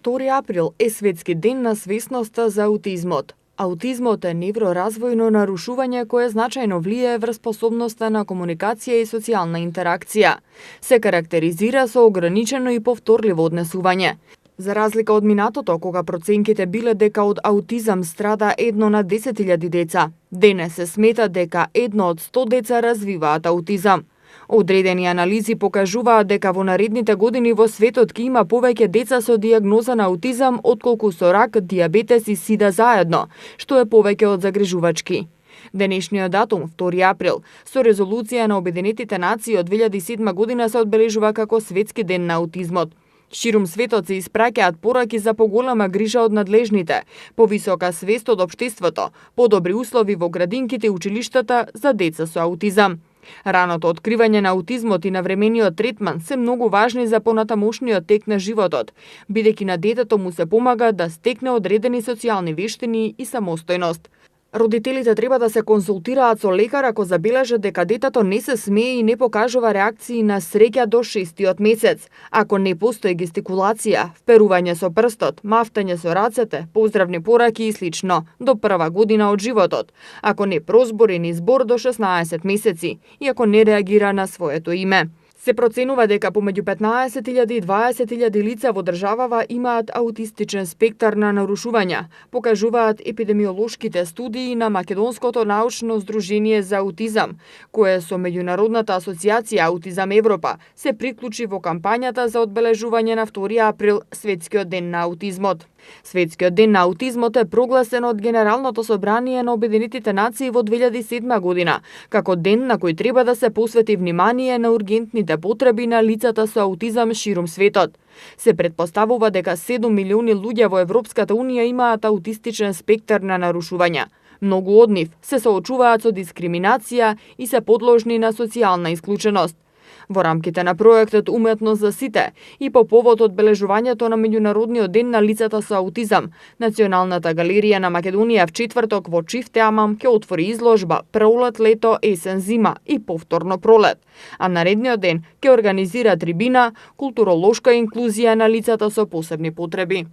2 април е светски ден на свесноста за аутизмот. Аутизмот е невроразвојно нарушување кое значајно влијае врз способноста на комуникација и социјална интеракција. Се карактеризира со ограничено и повторливо однесување. За разлика од минатото, кога проценките биле дека од аутизам страда 1 на 10.000 деца, денес се смета дека 1 од 100 деца развиваат аутизам. Одредени анализи покажуваат дека во наредните години во светот ќе има повеќе деца со дијагноза на аутизам отколку со рак, дијабетес и сида заедно, што е повеќе од загрижувачки. Денешниот датум, 2 април, со резолуција на Обединетите нации од 2007 година се одбележува како светски ден на аутизмот. Ширум светот се испраќаат пораки за поголема грижа од надлежните, повисока свест од општеството, подобри услови во градинките и училиштата за деца со аутизам. Раното откривање на аутизмот и навремениот третман се многу важни за понатамошниот тек на животот, бидејќи на детето му се помага да стекне одредени социјални вештини и самостојност. Родителите треба да се консултираат со лекар ако забележат дека детето не се смее и не покажува реакции на среќа до 6-тиот месец. Ако не постои гестикулација, вперување со прстот, мафтање со рацете, поздравни пораки и слично, до 1 година од животот. Ако не прозбори ни збор до 16 месеци и ако не реагира на своето име. Се проценува дека помеѓу 15.000 и 20.000 лица во државава имаат аутистичен спектар на нарушувања, покажуваат епидемиолошките студии на Македонското научно здружение за аутизам, кое со Меѓународната асоцијација Аутизам Европа се приклучи во кампањата за одбележување на 2 април, светскиот ден на аутизмот. Светскиот ден на аутизмот е прогласен од Генералното собрание на Обединетите нации во 2007 година, како ден на кој треба да се посвети внимание на ургентните потреби на лицата со аутизам ширум светот. Се претпоставува дека 7 милиони луѓе во Европската унија имаат аутистичен спектар на нарушувања. Многу од нив се соочуваат со дискриминација и се подложни на социјална исклученост. Во рамките на проектот Уметност за сите и по повод одбележувањето на Меѓународниот ден на лицата со аутизам, Националната галерија на Македонија в четврток во Чифте Амам ќе отвори изложба Пролет, лето, есен, зима и повторно пролет. А наредниот ден ќе организира трибина Културолошка инклузија на лицата со посебни потреби.